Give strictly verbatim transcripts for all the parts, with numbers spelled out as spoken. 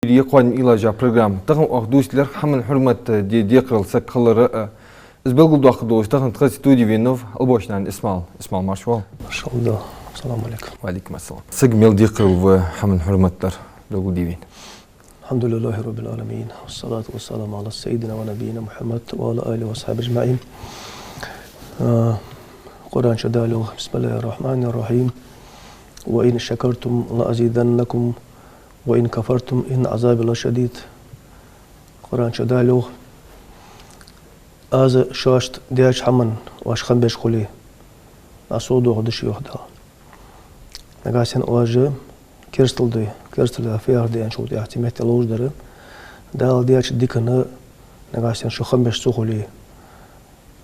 Эфире «Кхоана уйлаш» программа. Тахан оаха дувцаргда хӀаман хьурмат де декхарийла саг хилар. Из белгалдоаккхаргдолаш тахан тха студе венав Албошнаькъан Исмаил. Исмаил, марша воагӀалва. Маршалла. Ассаламу Ӏалайкум. Ва Ӏалайкум ассалам. Саг мел декхарийла ва хӀаман хьурмат дар, белгалде вайна. الحمد لله رب العالمين، والصلاة والسلام على سيدنا ونبينا محمد وعلى آله وصحبه أجمعين. А, Къуръан чу Дала йоах: بسم الله الرحمن الرحيم، وإن شكرتم لأزيدنكم، وإن كفرتم إن عذابي لشديد. Къуръан чу Дала йоах: Аз шоашта деча хӀаман оаш хам беш хуле, аз сов доагӀаргда шоана, йоах Дала. Нагахьа санна оаш керастал дой, керастал яр фу яхар да аьнначул тӀехьагӀа цу метте ловш дар: Дала деча дикан нагахьа санна шо хам беш ца хуле,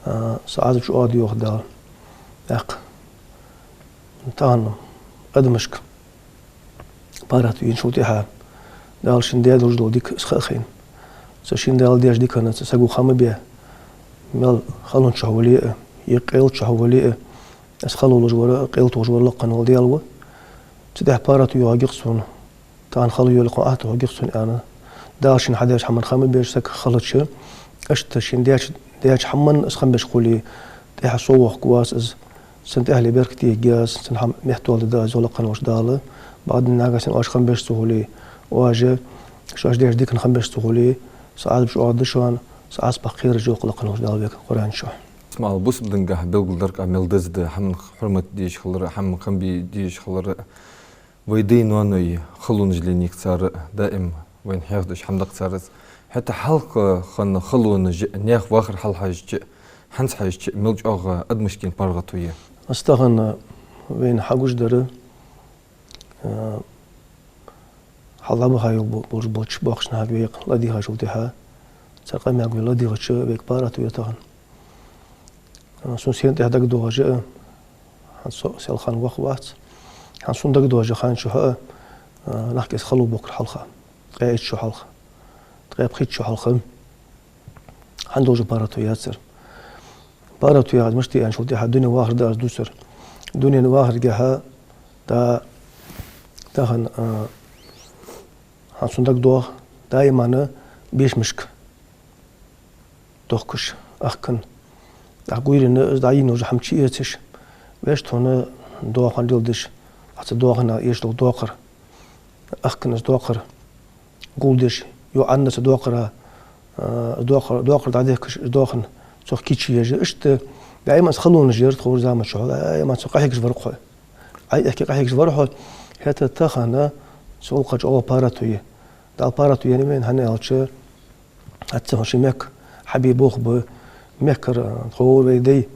а, са Ӏазап чу оаларгда, йоах Дала. ТӀаккха тахан адамашка паргӀато еначул тӀехьагӀа Дала шийна даь долаш дола дика из ха а хайна, цу шийна Дала деча дикан цу саго хам а бе, мел халончухь вале а, е къелатчухь вале а, из хало луш вар а, къелато вар а лакха вола Даьла ва. Цу тӀехьа паргӀато йоагӀаргья-кх сона, тахан хало йолга хьона атта хургья-кх сона, аьнна, Дала шийна хьадеча хӀаман хам а беш саг хилча, иштта шийна деча, деча хӀаман из хам беш хуле, тӀехьа сов воаккхаргвац из, цун тӀехьале беркате ергьяц, цун хӀама меттадоаладергда из, йоах лакха волча Дала. Бакъда нагахьа санна оаш хам беш ца хуле, оаш шоашта деча дикан хам беш ца хуле, са Ӏазап чу оаларгда шоана, са Ӏазапах кхераш, йоах лакха волча Дала вайга Къуръан чу. Исмаил, бусалба динагахьа белгалдар-кх мел деза да хӀаман хьурмат деш хилар, хӀаман хам бе дезаш хилар. Вай дай-ноаной халонаш лийннай-кх цар, даим вайна хьехадеш хӀама да-кх цар из. ХӀаьта хьалха хинна халонаш а, наьха вахар хьалхьежача а, хӀанз хьежача а мел чӀоагӀа адамашта паргӀато я. Аз тахан вайна хьагуш дар, а, хьалха дӀабаха йола бо-, болаш болча боккхийча нахага вай ладийгӀачул тӀехьагӀа, цар къамаьлга вай ладийгӀача, вайга паргӀато я тахан. А, сона сона тӀехьа дагадоагӀаш а, хӀанз со селхан ваха вац. ХӀанз сона дагадоагӀача хана чухь а, а, нахага из хало бохкар хьалха, ткъаь итт шу хьалха, ткъаь пхийтта шу хьалха. ХӀана долаш паргӀато яцар? ПаргӀато яхар мишта я аьнначул тӀехьагӀа дунен вахар да аз дувцар. Дунен вахаргахьа да тахан, а, хӀанз сона дагадоагӀа, даиман бешамашка дохкаш, ахкан. ТӀаккха гуйренна из дӀайийна йола хӀама чуэцаш, вешта хьона доахан леладеш, цу доахана эшаш дола доакъар, ахкан из доакъар гулдеш, юха Ӏанна цу доакъара, а, доакъар, доакъар дӀадехкаш, из доахан цох кийчъеш, иштта даиман из халонаш яр тховра заман чухь, даиман цох къахьегаш вар-кх хьо. Ӏай аьхки къахьегаш вар хьо, хӀаьта тахан цу гӀулакха чӀоагӀа паргӀато я. Дала паргӀато еннай вайна, хӀана аьлча, хӀанз хьона ши мехка хьабе болх ба, мехкара тховра вай дай,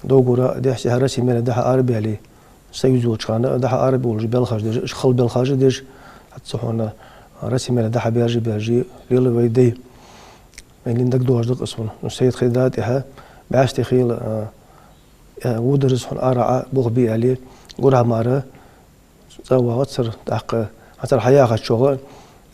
догура дехьа-сехьа Россе мел дӀа-хьа арабаьле, союз йолча хана дӀа-хьа арабаьле болаш белхаш деш, уж хала белхаш деш, хӀанз хьона Россе мел дӀа-хьа баьржа-баьржа лела вай дай. Вайна лийнна дагадоагӀаш да-кх сона. Ну, Сайд Хайдар тӀехьа бӀаьсти хийла, а, э, вударас хьона ара Ӏа болх бе аьле, гурахьа мара цӀа вагӀацар, тӀаккха хӀанз цар хьаяхача чугӀа,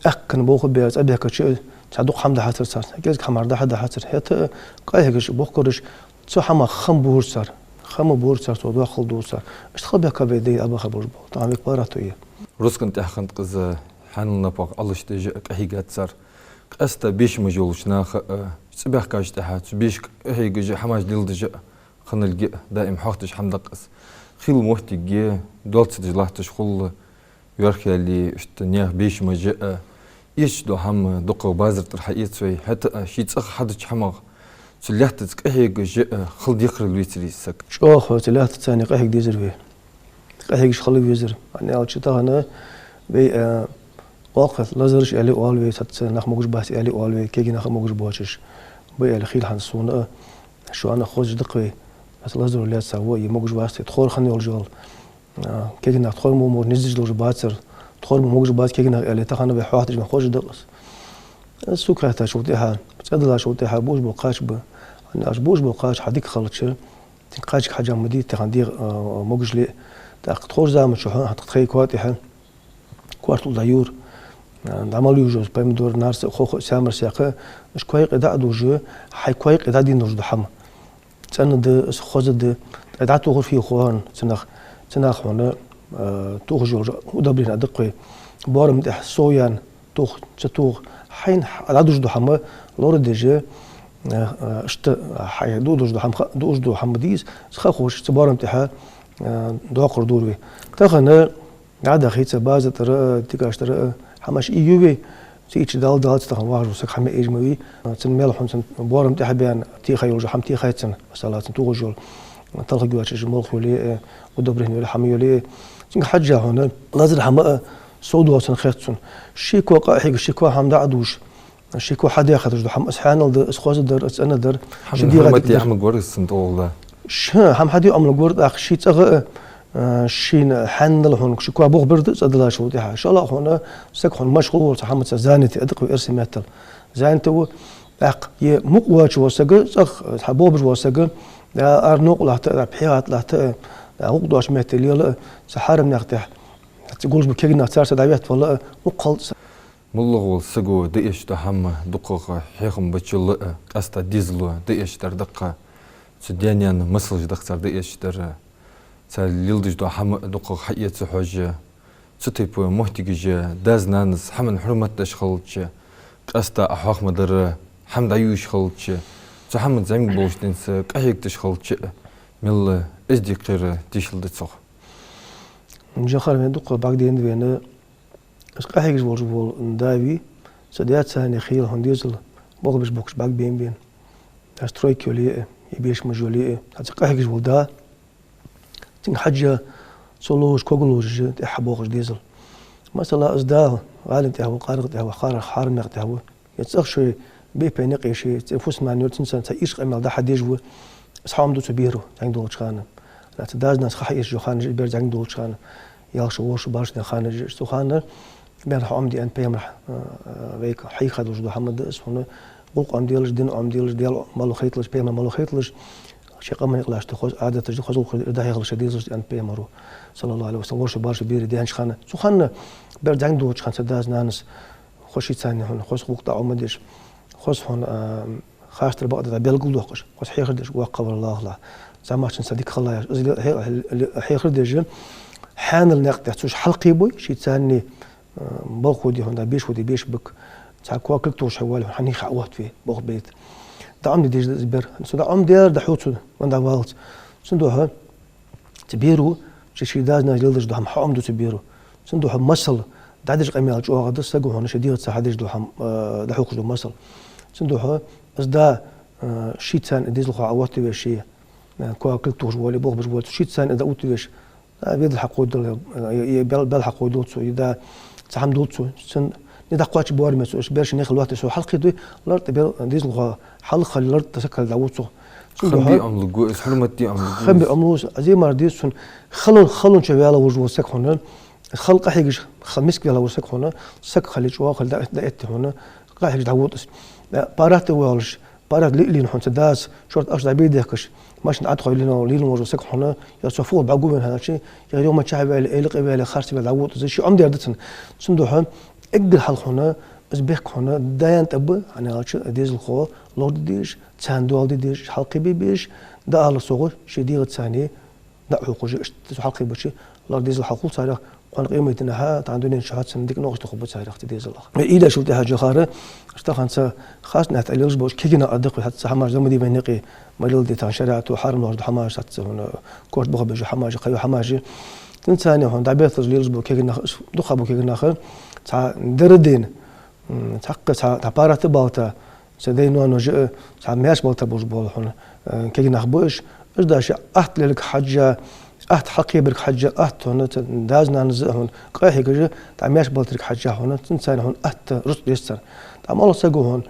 аьхкан болх бе цӀа бехкача, цхьа дукха хӀама дахьацар царна, кӀезига хӀамаш дахьа дахьацар. ХӀаьта а къахьегаш, бохкараш, цу хӀамах хам бора цар, хам бора цар, цо доккхал дора цар. Иштта хала бехка вай дай а баха болаш бола. Тахан вайга паргӀато я. Рузкъан тӀехьа хиннад-кх из, хьанал напагӀа Ӏалашдеш а къахьийгад цар. Къаьстта бешамаш йолча наха а, цӀабаьхкача тӀехьа цу бешашка къахьегаш а, хӀамаш леладеш а хинналга а даим хьоахадеш хӀама да-кх из. Хийла моттиг я, доал ца деш латташ хул йорхъяле, иштта наьха бешамаш а, эцаш дола хӀама дукхагӀа базар тӀара хьаэц вай, хӀаьта а ший цӀагӀа хьадеча хӀамах цу лаьттаца къахьегаш а хила декхарийла вецарий саг? ЧӀоагӀа цу лаьттаца къахьега дезар вай. Къахьегаш хила везар. ХӀана аьлча тахан вай, а, оалкхет лазараш аьле оал вай, цхьацца нах могаш бац аьле оал вай, кегий нах а могаш боацаш ба аьле хийла хӀанз сона а, шоана а хозаш да-кх вай. Аз лазаро лаьца ва, е могаш вац, тховра хинна йолаш йола, а, кегий нах тховра мо могаш, низаш долаш бацар, тховра мо могаш бац кегий нах аьле, тахан вай хьоахадеш ма хозаш да-кх из. Сога хаьттачул тӀехьа, цӀадиллачул тӀехьа буаш бола кхача ба. ХӀана аьлча буаш бола кхача хьа дика хилча, кхачага хьежа ма дий тахан дегӀа, а, могаш ле а. ТӀаккха тховра заман чухь, хӀанз тха тхай коа тӀехьа, коартол дӀайора, а, дӀа мел южа йола помидор, нарца, хох, саьмар, саькха, уж коа юкъе дӀа а дужаш, хьай коа юкъе дӀадийна долаш дола хӀама. ЦӀена да из, хоза да, ткъаь дӀатохар фу хов хьона цунах, цунах хьона, а, тохаш йола удобрени а да-кх вай. Боарам тӀехьа сов яьнна, Тох, ца тох, хьайна хьа-, дӀадужаш дола хӀама лорадеш, э, э, иштта хьайна дуадеш дола хӀама ха-, дуадеш дола хӀама дийца, ха ховш, цу боарам тӀехьа, э, доккхар дора вай. Тахан дӀадахийта база тӀара, э, дикаш тӀара, э, хӀамаш ийю вай, цу чу дала, дала ца тахан вахаш вола саг хӀама эш ма вий. Цун мел хьона цун боарам тӀехьа баьнна, теха йолаш хӀама техай цунна, масала, цун тугӀаш йола, талха гуачаш молха йоле, э, удобрени йоле, хӀама йоле. Цунга хьежжа хьона лазар хӀама, э, сов доацаш хет цунна. Шеко къахьега, шеко хӀама дӀа а дувш, шеко хьадаьхадеш дола хӀама, из хьанал да, из хоза дар, из цӀена дар, хӀама ший дегӀа хӀурмат дика дар. Ӏамалгвар из цун тӀагӀолла. Ш-, хӀама хьаде Ӏамалгвар, тӀаккха ший цӀагӀа, а, шийна хьанал хьона шеко бохабар да, цӀадалаш ву тӀехьа. ШоллагӀа хьона саг хьона машгӀул волча хӀамаца занятый, а дакъа ву эрсий меттала. Занятый ву, тӀаккха е мукъа воацаш вола саг, цӀагӀа хьабохабеш вола саг, а, ара новкъа латта, а, пхьегӀа тӀа латта, а, гӀулакх доацача метте лела, а, цу хьарам наькъа тӀехьа, цу гулбеш бола кагий нах царца дӀаветта вала, а, мукъа хилда цар. МоллагӀа волча саго де эшаш дола хӀама дукхагӀа хьехам бачул а, къаьстта дезало де эшаш дар да-кх. Цу даь-наьна масалаш да-кх цар де эшаш дар. Цар леладеш дола хӀама дукхагӀа хьаэца хьожаш. Цу тайпара моттигаш, дас-нанас хӀаман хьурмат деш хилча, къаьстта а хьоахамадар, хӀама дӀаювш хилча, цу хӀаман зӀамига болча денца къахьегдеш хилча, мел эздий кхера дешал да цох. Джохар, вайна дукха бӀаргадайнад вайна, из къахьегаш волаш вола да вий, цу даьца хьона хила хьона дезал, бохабеш бохкаш бӀаргабайнаб вайна. Стройка йоле а, е бешамаш йоле а, хьа цу къахьегаш вола да, цунга хьежжа, цо ловш, кога ловш, тӀехьа бохаш дезал. Масала, из да гӀалина тӀа ва, къарагӀа тӀа ва, хьар-, хьарам наькъа тӀа ва. Е цӀагӀа шоай бепен наькъе ший, цӀен фусаман йолча цунца цхьа ийрча къамаьл дӀа-хьа деш ва, из хьаӀомаду цу бера зӀамига долча хана. Цу дас-нанас ха хьаэцаш йола хана, бер зӀамига долча хана, ялх шу, ворхӀ шу, барх шу хана, цу хана бер хьаӀомаде аьннад пайхамара, а, а, вайга хьийха долаш дола хӀама да из хьона, гӀулакх Ӏомаделаш, ди Ӏомаделаш, Даьла мел хайталаш, пайхамар мел хайталаш, шоай къаман наькъ лаьш да, хоза Ӏадаташ да, хоза гӀулакхаш да, дӀахьехалаш дезалаш да аьннад пайхамара, саллаллахӀу Ӏалайхи ва саллам, ворхӀ шу, барх шу бера даьннача хана. Цу хана бер зӀамига долча хана цу дас-нанас хоза шийца хьона, хоза гӀулакх дӀаӀомадеш, хоза хьона, а, харцдар бакъда белгалдоаккхаш, хоза хьехар деш, воккха вар лахлахь, замашца дика хила яхаш, из хье-, хье-, хьехар деш, хьанал наькъа тӀа цо уж хьалкхебой, шийца, а, балха воде хьона да, беша воде бешабек, цхьа коа кулг тохаш хьо вале, хьона хьанийха Ӏооттаве, бохабайта. ДӀаӀомаде дезаш да из бер. Цо дӀаӀомадаьр, дӀахьу цо, ван дӀаваллалца. Цудухьа цу беро ший, ший дас-нанас леладеш дола хӀама хьаӀомаду цу беро. Цудухьа масал, дӀадеш къамаьл чӀоагӀа да, саго хьона ший дегӀаца хьадеш дола хӀама, а, дӀахьокхаш дола масал. Цудухьа из да, а, шийца дезалхо Ӏооттавеш, ший, а, коа кулг тохаш вале, бохабеш вале, шийца из дӀаоттавеш, а, ведар хьакховдадале, а, е, е бел-, бел хьакховдадале цо, е да цхьа хӀама дуллале цо, цун не дӀакхоачача боараме цо, уж бер ший наьха лоаттаде цо хьалкхийдой, лартӀа бел-, дезалхо хьалха хиле, лартӀа саг хиле дӀавода цох. Цудухьа хам бе Ӏомалургва из, хӀурмат де Ӏомалургва из. Хам бе Ӏомалуш, из мара деза цунна, халон-, халонча ваьла вож вола саг хьона, хала къахьегаш, хала миска ваьла вож саг хьона, саг хиле, чӀоагӀа хиле, дӀа-, дӀаэтте хьона, къахьегаш дӀавода из. Э, паргӀата воалаш, паргӀата лиъ-лийна хьона цу дас шортта ахча дӀабе дехкаш, машина тӀа тхой лийна, лийна вож вола саг хьона, е цо фула бӀаргагу вайна хьаначи, е юхьмача ваьле, эйла къе ваьле, харц ваьле дӀавода из, ший Ӏомадаьр да цунна. Цудухьа эггара хьалха хьона, из бехк хьона даьна тӀа ба, хӀана аьлча дезалхо лораде дезаш, царна доал де дезаш, хьалкхебе безаш, дӀаала согӀа ший дегӀаца дӀахьокхаш, иштта цо хьалкхебача, лар дезал хьалкхувл царех, кхоана къематдийнахьа, тахан дунен чухьа цунна дика новкъостал хургба царех цу дезалах. Вай ийдачул тӀехьа, Джохар, иштта тахан цу хасса наькъа тӀа леладеш болча кагий наха а даккхий, хӀанз цхьа хӀамаш замадий вайна юкъе, ма леладе тахан шариӀато хьарам лоархӀаш дола хӀамаш, хӀанз цу хьона корта бохабеш хӀамаш, кхыйола хӀамаш. Цунца хьона дӀабетталуш лелаш бола кагий нах, дукха бола кагий нах, цхьа дера дайна, м, цхьаккха цхьа, цхьа паргӀата балта, цу дай-ноаноша а, цхьа маьрша балта болаш бола хьона, э, кагий нах ба уж. Уж дӀа шоай атта леларга хьежжа, атта хьалкхебарга хьежжа, атта хьона цу дас-нанас а хьона къахьегаш, дӀа маьрша баларга хьежжа хьона, цунца хьона атта рузкъа деза царна. ДӀа моллагӀа саго хьона,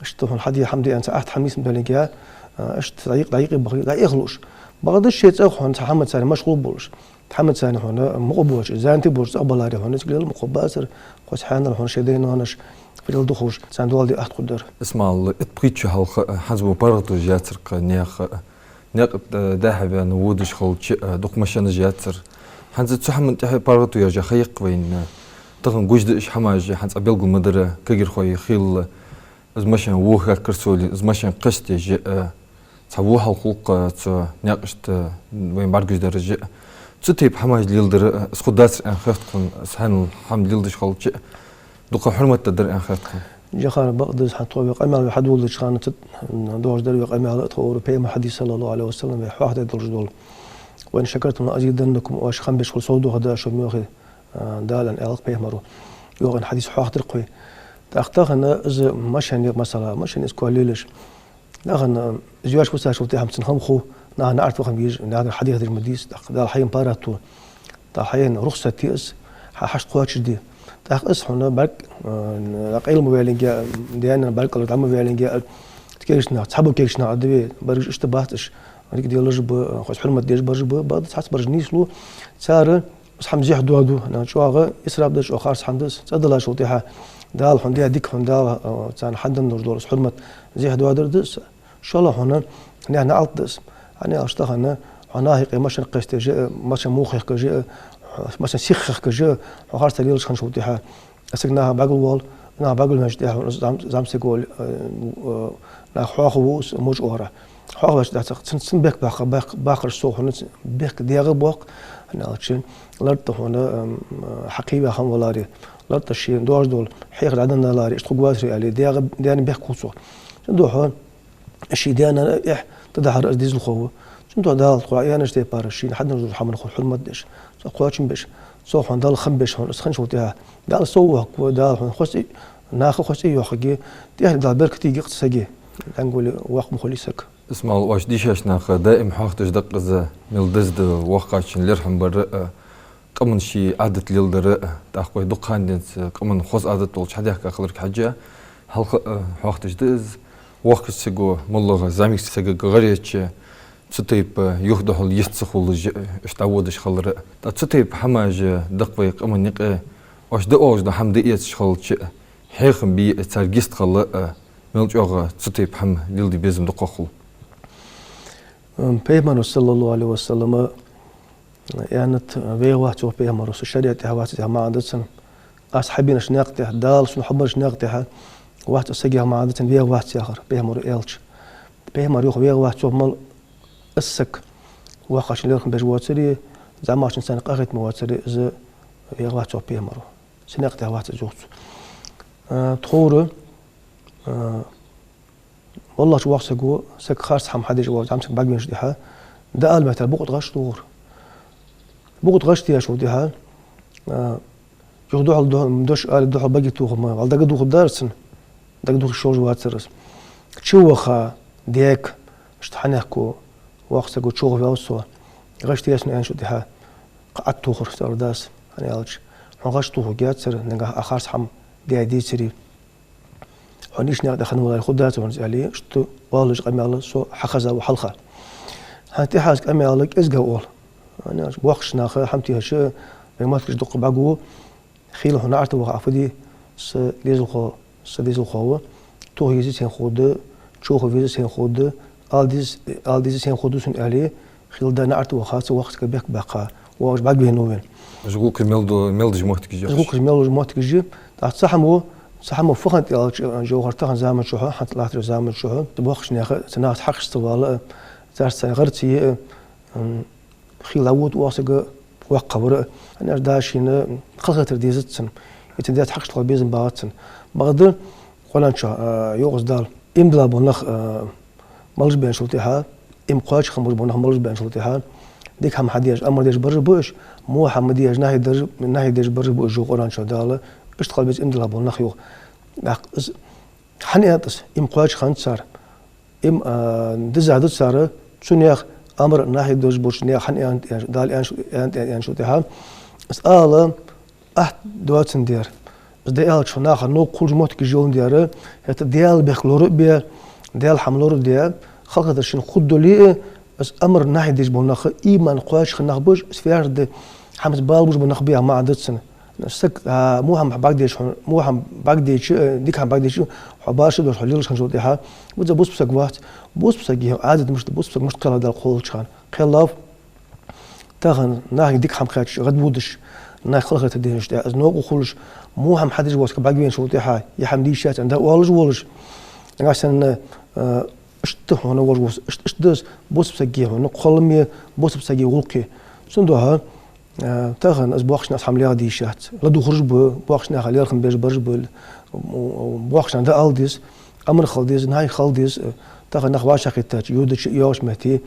иштта хьона хьаде хӀама да аьнна, цхьа атта хӀама нийсденна баларга, э, иштта дӀа юкъ-, дӀа юкъе бахе, дӀаэха луш. Бакъда ший цӀагӀа хьона цхьа хӀамаца машгӀул болаш, хӀамаца хьона мукъа боацаш, занятый боацаш цӀагӀа баларе хьона, цига лела мукъа бацар, хоза хьанал хьона шоай дай-ноаноша фу леладу ховш, царна доал де атта хургдар. Исмаил, итт-пхийтта шу хьалха, хӀанз во паргӀаташ яцар-кх наьха, наькъа, э, дӀа-хьа ваьнна водаш хилча, э, дукха машенаш яцар. ХӀанз цу хӀаман тӀехьа паргӀато яржа ха я-кх вайна. Тахан гуш да уж хӀамаш, хӀанз цкъа белгал ма дарра, кагирхой хилла. Из машен во хьакхар цо ле, из машен кхестеж, э, цхьа во хьалкхувл-кх цу наькъашта, вайна бӀаргагуш дараш. Цу тайпа хӀамаш леладар, э, из хургдацар аьнна хет-кх хьона, из хьанал хӀама леладеш хилча, Дукха хьурмат дар аьнна хет тхона. Джахар бакъда, хӀанз тхо вай къамаьл вай хьадоладеча хана цу догӀаш дар вай къамаьл, тхо вай Пайхамара хьадис, саллаллахӀу Ӏалайхи ва саллам, вай хьоахадаь долаш дола: «ولئن شكرتم لأزيدنكم», оаш хам беш хул, сов дохаду аз шоана, йоах, а, Дала, аьнна, аьлар Пайхамара. Йоах, аьнна, хьадис хьоахадаьр-кх вай. ТӀаккха тахан из машен я, масала, машен из кхоаллийлаш. Тахан, а, из йоаш висачул тӀехьагӀа цун хам хов, наха наӀарга ваха ма веза, нахагара хьадийха деза ма дий из, тӀаккха Дала хьайна паргӀато, тӀаккха хьайна рухсат я из, хьа хьашт кхоачашде. ТӀаккха из хьона бӀарг, а, къайла ма ваьллинге, даьна бӀарг кӀалара дӀа ма ваьллинге, а, кегийча наха, цхьабола кегийча наха а да вай, берригаш иштта бац уж, дика делаш ба, хоза хьурмат деш бараш ба, бакъда цхьацца бараш нийслу, цар из хӀама зехьа доаду, хӀана, чӀоагӀа исраф да из, чӀоагӀа харц хӀама да из, цӀадиллачул тӀехьагӀа Дала хьона даь дика, хьона Дала, а, царна хьаденна долаш дола из хьурмат зехьа доадар да из, шоллагӀа хьона наьха наӀалт да из. ХӀана аьлча тахан хьо наха юкъе машен кхесташ а, машен мух хехкаш а, машен сиха хехкаш а, хьо харцдар лелаш хинначул тӀехьагӀа, саг наха бӀаргавоал, наха бӀаргаваьнначул тӀехьагӀа хьона из зӀам-, зӀамсаг вола, э, э, наха хьоахаву из моча оагӀора. Хьоахаваьчул тӀехьагӀа цох цун, цун бехк баккха-, баккха-, баккхараш сов хьона, цун бехк дегӀа боаккх, хӀана аьлча лартӀа хьона, эм, э, хьакхийваь хинна валаре, лартӀа ший доагӀаш дола хьехар дӀаденна даларе, иштта хургвацаре аьле, дегӀа, даьна бехк хул цох. Цудухьа ший даь-наьна эхь тӀадахьар из дезалхо ва. Цудухьа Дала тхо Ӏаянаш тайпара шийна хьаденнача хӀаман хьурмат деш, цох кхоачам беш, цох хьона Далла хам беш хьона из хинначул тӀехьагӀа, Дала сов воаккхаргва, Дала хьона хоза цӀи, наха хоза цӀи йоаккхаргья, тӀехьа Дала беркате йиаккх цу сага, дӀанга вале воккха ма хулий саг. Исмаил, оаш дийшача наха даим хьоахадеш да-кх из, мел деза да воккхачун лерхӀам бар а, къаман ший Ӏадат леладар а, тӀаккха вай дукха хана денз къаман хоза Ӏадат долча хьадаьхка хиларга хьежжа, хьалха а хьоахадеш да из, воккхача саго, моллагӀа, зӀамига сагага гӀар еча, цу тайпа юхадухьал йист ца хулаш а, иштта дӀаводаш хилар а. ТӀаккха цу тайпа хӀамаш да-кх вай къаман юкъе, оаш да оалаш дола хӀама дӀаэцаш хилча а, хьехам бе а, царга йистхила а, мел чӀоагӀа цу тайпа хӀама леладе безам дукхагӀа хул. М, Пайхамара, саллаллахӀу Ӏалайхи ва саллам, аьннад, вегӀа вац, йоах Пайхамара, со шариӀата тӀа вац яха маӀан да цун. Аз хьабенача наькъа тӀа, Дала сона хьабенача наькъа тӀа вац из саг яха маӀан да цун, вегӀа вац яхар, Пайхамара аьлча. Пайхамара йоах, вегӀа вац, йоах, мел из саг, воккхачун лерхӀам беш воацаре, зӀамагӀчунца цхьана къахетаме воацаре, из вегӀа вац, йоах Пайхамара. Са наькъа тӀа вац из, йоах цо. А, тховра, а, моллагӀча воккхача саго, саг харц хӀама хьадеш вола зӀамсаг бӀаргавайначул тӀехьагӀа, дӀаала меттел букъ тӀа гӀаш тохар. Букъ тӀа гӀаш тохачул тӀехьагӀа, а, юха духьал, духьал, дош ала духьал баге тоха ма, вӀалла дага дохаргдар цунна, дага доха йиш йолаш вацар из. Чу ваха, даьга, иштта хьанехко, воккхача саго, чу ваха ваьв со, гӀаш теха сона аьнначул тӀехьагӀа, кхы Ӏотохар цӀердас, хӀана аьлча, хьона гӀаш тохаргьяцар, нагахь Ӏа харц хӀама даь децаре. Хьона йиш наькъа тӀа хинна валаре хургдац хьона из, аьле, иштта оалаш къамаьл со хьахезав хьалха. ХӀанз тӀехьа из къамаьл кӀезига оал. ХӀана аьлча боккхийча наха хӀама техача, вай моттигаш дукха бӀаргагу, хийла хьона наӀарга ваха Ӏа фу де, са дезалхо, са дезалхо ва, тоха еза сайна ховргда, чу ваха веза сайна ховргда, ала деза, ала деза сайна ховргда сона, аьле, хийла да наӀарга ваха, цу воккхача сага бехк баккха, воагӀаш бӀаргавайнав вайна. Уж гӀулакхаш мел ду-, мел деш моттигаш я. Уж гӀулакхаш мел деш моттигаш я. ТӀаккха цхьа хӀама, цхьа хӀама фу хиннад аьлча, жовхар, тахан заман чухь, хӀанз латтача заман чухь, боккхийча наха, цу нахаца хьакхашца вала а, царца цхьана гӀар ца е а, м, хийла дӀавода воккха саг воккха хилар а, хӀана аьлча да шийна кхалхатар дезац цунна, е цун даьца хьакхашта хила безам багӀац цунна. Бакъда, Къуръан чу, а, йоах из Дала, иман дилла бола нах, а, малаш баьнначул тӀехьагӀа, иман кхоачаш хинна болаш бола нах малаш баьнначул тӀехьагӀа, дика хӀама хьадеш, амар деш бараш ба уж, во хӀама ма деш, нахьи деш, нахьи деш бараш ба уж, йоах Къуръан чу Дала, иштта хила беза иман дилла бола нах, йоах. ТӀаккха из хӀана аьннад из, иман кхоачаш хиннад цар, иман, а, дизза да цар, цу наьха амар, нахьи деш болча наьха хӀана аьннад, аьнна, Дала аьнна, аьннад, аьнна, аьнначул тӀехьагӀа, из ала атта доацандаь, из дӀааьлча наха новкъа хулаш моттигаш йоландаь, хӀаьта Даьла бехк лора а баь, Даьла хӀама лора а даь, кхалхатар шийна хургдоле а, из амар, нахьи деш бола нах иман кхоачаш хинна нах ба уж, из фаьрда хӀамаца бала беш бола нах ба яха маӀан да цун. Саг, а, во хӀама бӀаргадайча хьона, во хӀама бӀаргадайча, э, дика хӀама бӀаргадайча, хьо башха долаш хьо лелаш хинначул тӀехьагӀа, визза бусалба саг вац. Бусалба саг, Ӏадат мишта, бусалба саг мишта кхеллав Дала кхоллача хана. Кхеллав, тахан нахага дика хӀама кхаьчача гӀадводаш, наха кхалхатар дехача тӀехьагӀа, из новкъа хулаш, во хӀама хьадеш вола саг бӀаргавайначул тӀехьагӀа, ер хӀама дийша яц аьнна дӀаоалаш волаш. Нагахь санна, э, иштта хьона волаш вола, иштта, иштта да из бусалба сага хьона кхолламе, бусалба сага гӀулакхе. Цудухьа, Э, тахан аз боккхийча наха хӀама леха дийшац. ЛадувгӀараш ба, боккхийча наха лерхӀам беш бараш ба, боккхийча наха дӀаала деза, амар хила деза, нахьи хила деза, э, тахан нах вӀашагӀкхийттача, йодача, йоагӀача метте,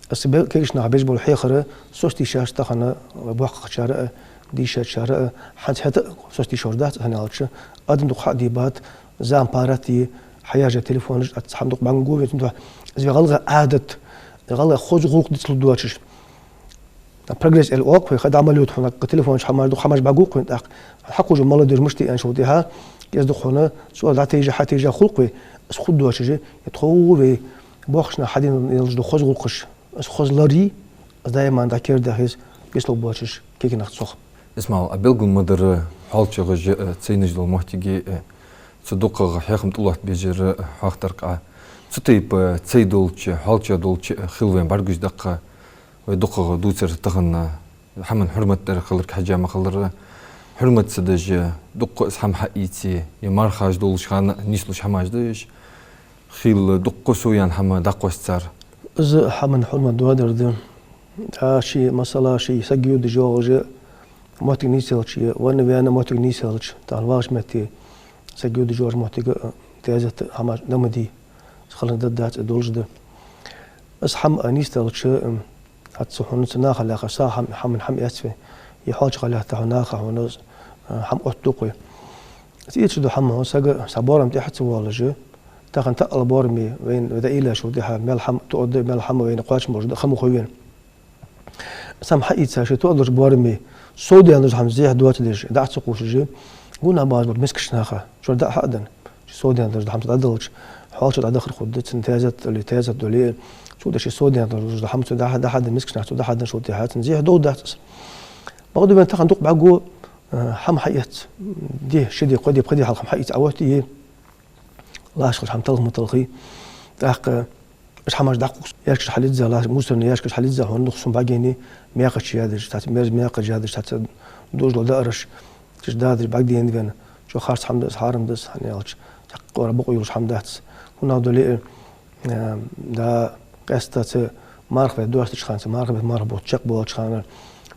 аз бе-, кагийча наха беш бола хьехар соцадийшац тахан, э, боккхагӀчар а, дийшачар а, хӀанз хӀаьта а соцадийшар дац, хӀана аьлча, адам дукха хьа а дийбад, зама паргӀата я, хьаяжа телефонаш, цхьа хӀама дукха бӀаргагу вайна, цудухьа из вай гӀалгӀай Ӏадат, гӀалгӀай хоза гӀулакх дицлургдоацаш. Прогресс аьле оалаш вай, хӀа, дӀа мел йода хьона, телефона чу хӀамаш дукха, хӀамаш бӀаргагу вайна тӀаккха. Хьакхувш мел ладер мишта я аьнна шоана тӀехьа, кӀезига дукха хьона, цо дӀатайжа, хьатайжа хул вай, из хургдоацаш, е тхо вай боккхийча наха хьадена долаш дола хоза гӀулакхаш, из хоза лар я, из даим дӀакердаха деза, бицлуш боацаш кагий нах цох. Исмаил, Ӏа белгал ма дарра, хьоалчагӀа а, цайнаш дола моттиг а, цу дукхагӀа хьехам тӀалоаттабеш а хьоахадаьр Ӏа. Цу тайпа цай долча, хьоалчагӀа долча хила вайна бӀаргагуш да-кх вай дукхагӀа дувцар тахан, хӀаман хьурмат дар хилар хьежжа ма хиллара. Хьурмат ца деш, дукха из хӀама хьаийце, е мархаш долаш хана нийслуш хӀамаш да уж. Хила дукха совъяьнна хӀама дӀакхосс цар. Из хӀаман хьурмат доадар да. ТӀаккха ший, масала, ший саг йодаш йоагӀаш, моттиг нийсъелча, е венна-венна моттиг нийсъелча, тахан вагӀача метте саг йодаш йоагӀача моттиге, э, таьзет а, хӀамаш а да ма дий. Из хала дац, из долаш да. Из хӀама, э, нийсделча, э, хӀанз хьона цу наха лаьрхӀа, са хӀама, хӀаман хӀама эц вай, е хьоалчагӀа лаьтта хьона наха хьона, э, хӀама оттаду-кх вай. Из эцаш дола хӀама хьона сага са боарам тӀехьа ца воалаш, тахан таӀал боараме вайна вай дӀаийлачул тӀехьа, мел хӀама тоъаргда, мел хӀама вайна кхоачам болаш да, хӀама хов вайна. Из хӀама хьаийца ший тоъалуш боараме, совдаьнна долаш хӀама зехьа доацадеш, дӀа ца кхувсаш, гонахьа бахаш болча мискача наха, чура дӀа хьа а денна, ший совдаьнна долаш дола хӀама цо дӀаделча, хьоалчагӀа дӀадахар хургда, цун таьзет дале, таьзет дале, цудухьа ший совдаьнна долаш дола хӀама цо дӀа-, дӀа хьа а денна, мискача наха цо дӀа хьа а денна шоана тӀехьа, цунна зехьа дов дац из. Бакъда вайна тахан дукха бӀаргагу, э, хӀама хьаэц, ди, ши ди, кхо ди, пхи ди хьалха хӀама хьаийца Ӏооттае, лашхаш хӀама талха ма талхий. ТӀаккха уж хӀамаш дӀакхувс, яьшкаш хьалъизза, лаш-, мусорни яьшкаш хьалъизза хьона дукха сум бӀаргаяйнай, маькхача ядаж, цхьацца мерза маькхача ядаж, цхьацца дожалуш даараш, уж дадаш бӀаргадайнадвенна, чӀоагӀа харц хӀама да из, хьарам да из, хӀана аьлча, цхьаккха къора бокъо йолаш хӀама дац. ХӀанз дале а, э, да, къаьстта цу марха бетта доастача хана, цу марха бетта марха бутт чакхбоалача хана,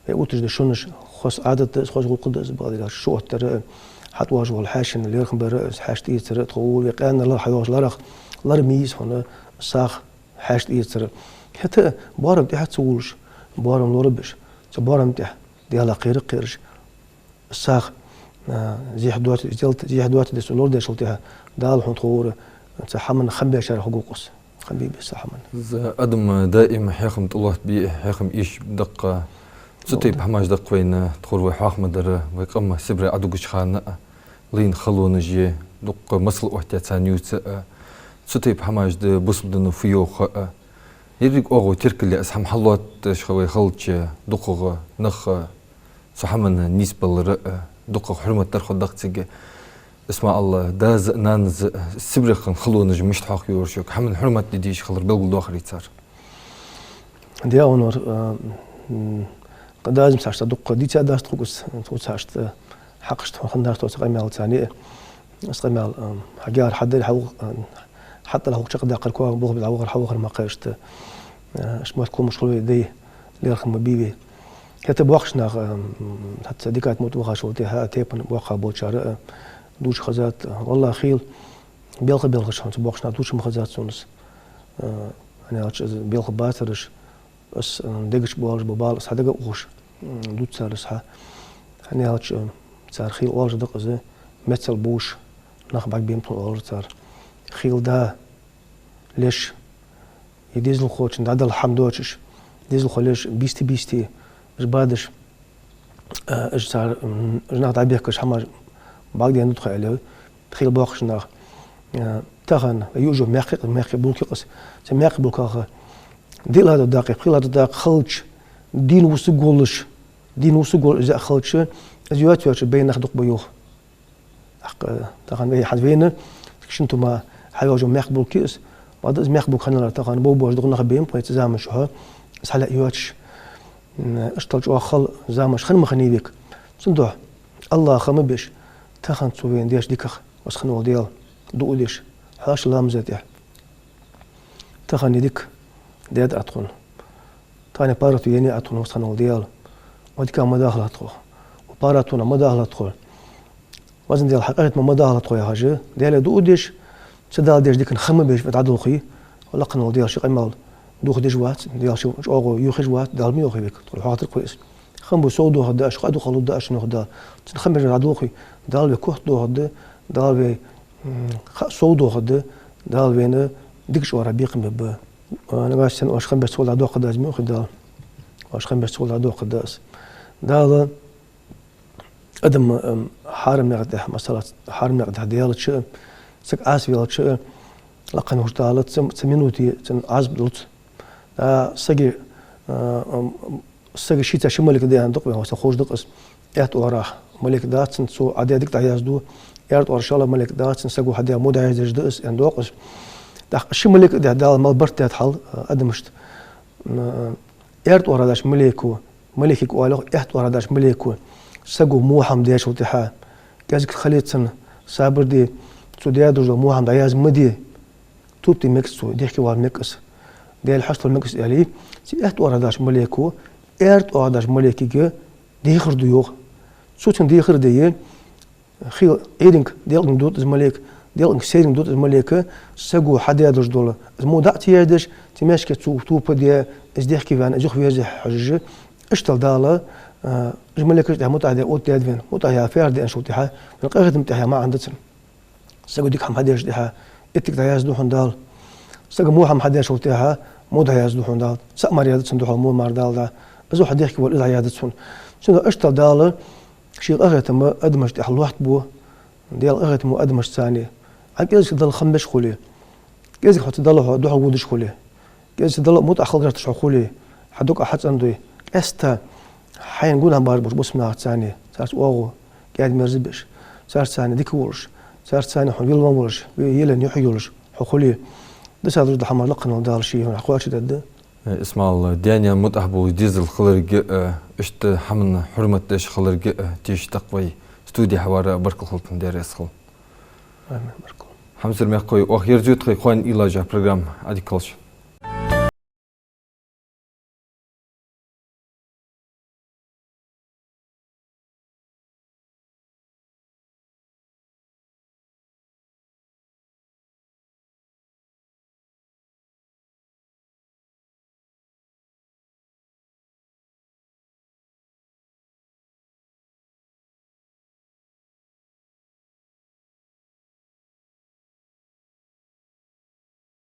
вай отташ дола шунаш, хоза Ӏадат да из, хоза гӀулакх да из, бакъдар аьлча, шу оттадар а, хьатӀавоагӀаш вола хьаьшана лерхӀам бар а, из хьаьша тӀаэцар а, тхо вай къаьна лархӀа хьайоагӀаш ларах лар ма йий из хьона, сагӀа хьаьша тӀаэцар а. ХӀаьта а боарам тӀехьа ца вувлаш, боарам лорабеш, цу боарам тӀехьа Даьлах кхера а кхераш, сагӀа, а, зехьа доацаш, из делта зехьа доацаш деш, цо лорадечул тӀехьа Дала хьона тхо вар а, цу хӀаман хам бечарех хургва-кх из. Хам бе беза цу хӀаман. Из адам даим хьехам тӀалоаттабе, хьехам эшабе да-кх. Цу тайпа хӀамаш да-кх вайна тховра вай хьоаха ма дарра, вай къам Сибре Ӏодугача хана а, лайна халонаш а, дукха масал оттаяь царна ювца а, цу тайпа хӀамаш да бусалба дино фу йоах а. Еррига оагӀув теркал яь из хӀама хьалоаттадеш вай хилча, дукхагӀа нах а, цу хӀаманна нийсбалар а, дукхагӀа хьурмат дар хургда-кх цига. Исмаил, дас а, нанас а, Сибрех халонаш мишта хьоахайора шуга, хӀаман хьурмат де дезаш хилар белгалдоахарий цар? Даьра, Ӏумар, а, м, кхы дас-м сашта дукха дийца дац тхога из, тхоца сашта хьакъ иштта хиннадац тхоца къамаьл царна. Из къамаьл, а, хьагар хьадар хьавух-, а, хьатӀара хьалха чакхдаккхар, коа болх бе дӀавахар, хьавахар ма кхы иштта, а, иштта мотт кхолмаш хул вай дай, лерхӀам бе вай. ХӀаьта боккхийча наха, а, м, хӀанз дикат мутӀа вахаш волча тӀехьа, тайпан боккхагӀа болчар а, дувцаш хезад, валлахӀи, хила белха-белхаш хӀанз боккхийча наха дувцаш ма хезад сона из. А, хӀана аьлча из белха бацараш, из, а, дега чу боалаш бола бала из хьадега ухаш, м, дувц цар из хьа. ХӀана аьлча, цар хила оалаш да-кх из, мецал бувш нах бӀаргабайнаб тхона оалар цар. Хила да леш, е дезалхочунна дӀадала хӀама доацаш, дезалхо леш бийсте-бийсте, уж бадаш, а, уж цар, м, уж нах дӀабехкаш хӀамаш бӀаргадайнад тхо аьле, хила боккхийча наха. А, тахан юаш йола маькх я-кх из, маькх булка я-кх из. Цу маькх булках диълагӀа дола дакъа, пхелагӀа дола дакъа хилча, дийна вусаргволаш, дийна вусаргволаш из хилча, из йоаца-йоацаш байна нах дукха ба йоах. ТӀаккха тахан вай, хӀанз вайна, шин тума хьайоагӀаш йола маькх булка я из. Бакъда из маькх булка хиннавалар тахан бовбоаш дукха нах бе-м кхы цу заман чухь, из хьалъяь йоацаш. М, иштта чӀоагӀа хала заманаш хинна ма хиннай вайга. Цудухьа АллахӀа ма беш, тахан цо вайна деча диках Веза хинна вола Даьла дуӀа деш, хьоашалгӀа ламаза тӀехьа. Тахан ер дика даьд Ӏа тхона. Тахан ер паргӀато еннай Ӏа тхона, Веза хинна вола Даьла. Укх диках ма дахалахь тхо, укх паргӀатонах ма дахалахь тхо, везан Даьла, хьа къахетамах ма дахалахь тхо яхаш, Даьлага дуӀа деш, цу Дала деча дикан хам беш вай дӀадолхе, лакхе вола Даьла ший къамаьл дохадеш вац, Даьла ший чӀоагӀо йохаеш вац, Дала ма йохий вайга, тхо хьоахатар кхо из. Хам бу сов дохаргда оаш, кхы а дукха лургда оаш, йоах Дала. Цун хам беш вай дӀадолхе, Дала вай котдохаргда, Дала вай, м, хам сов дохаргда, Дала вайна дикача оагӀорахьа бекхам бергба. А, нагахьа санна оаш хам беш цул дӀадоаккхаргда аз, ма йохий Дала. Оаш хам беш цул дӀадоаккхаргда аз. Дала адам, ам, хьарам наькъа тӀа, масала, хьарам наькъа тӀа даьлча, саг Ӏаса ваьлча, лакхе волча Дала цу, цу минуте цунна Ӏазап луц. А, сага, а, ам, сага шийца ши малейк да аьнна да-кх вайна, вай ховш да-кх из. Аьтта оагӀорахьа малейк дац цунна, цо Ӏа даь дика дӀаязду, аьрда оагӀорахьа шоллагӀа малейк дац цунна, саго хьадаь во дӀаяздеш да из, аьнна доагӀа-кх из. ТӀаккха ши малейк а тӀехьа Дала мел барт даьд хьал, а, адамашта. М, аьрда оагӀорахьа деш малейко, малейхага оал йоах, аьтта оагӀорахьа деш малейко, саго во хӀама даьчул тӀехьагӀа, кӀезига хилийта цунна, сабар де, цо даь долаш дола во хӀама дӀаязде ма де, тоба де мегац цо, дехке вала мегац из, Даьла хьаштдала мегац из аьле, цу аьтта оагӀорахьа деш малейко аьрда оагӀорахьа деш малейкага дехар ду йоах. Цо цунна дехар а дийя, хи Ӏуйранга делкъанга дут из малейк, делкъанга сайранга дут из малейк, саго хьадаь долаш дола из во дӀа а ца яздеш, цу маьждиге цо тоба де, из дехке ваьнна, из юхаверзе хьожаш, иштта Дала, а, уж малейкаш тӀехьа мутӀахь де оттадаьд вайна, мутӀахь яха фаьхар де аьнначул тӀехьагӀа, вайна къахетама тӀехьа маӀан да цун. Саго дика хӀама хьадеш тӀехьа, иттиг дӀаязду хьона Дала. Саго во хӀама хьадеш волча тӀехьа, во дӀаязду хьона Дала. ЦаӀ мара яздац цунна духьал, во мара Дала дӀа. Из хьа дехке вола, из дӀаяздеш хьона. Цудухьа иштта Дала ший къахетам адамашта тӀехьа лоаттабу, Даьла къахетам адамашта царна. Ӏа кӀезига Далла хам беш хуле, кӀезига хьоца Далла хьо духьал водаш хуле, кӀезига Далла мутӀахь хила гӀерташ хьо хуле, хьа дог Ӏа хьацӀендой, къаьстта хьайна гонахьа бараш болча бусалба нахаца царна, царца оагӀув, кӀаьда-мерза беш, царца царна дика волаш, царца царна хьона виллам волаш, ве-, елан юхь йолаш хьо хуле, дисадар да хӀама лакхе вола Дала ший хьона кхоачашдергда. Э, Исмаил, даьна мутӀахь болаш дезал хиларга а, э, иштта хӀаманна хьурмат деш хиларга а, э, тешаш да-кх вай студе хьавар, баркал хилда хьона, Даьла раьза хилва. Амин, баркал. Хьамсара мехкахой, оаха ерзаю тхоай кхоана уйла еш йола программа, Ӏадика хилда шун.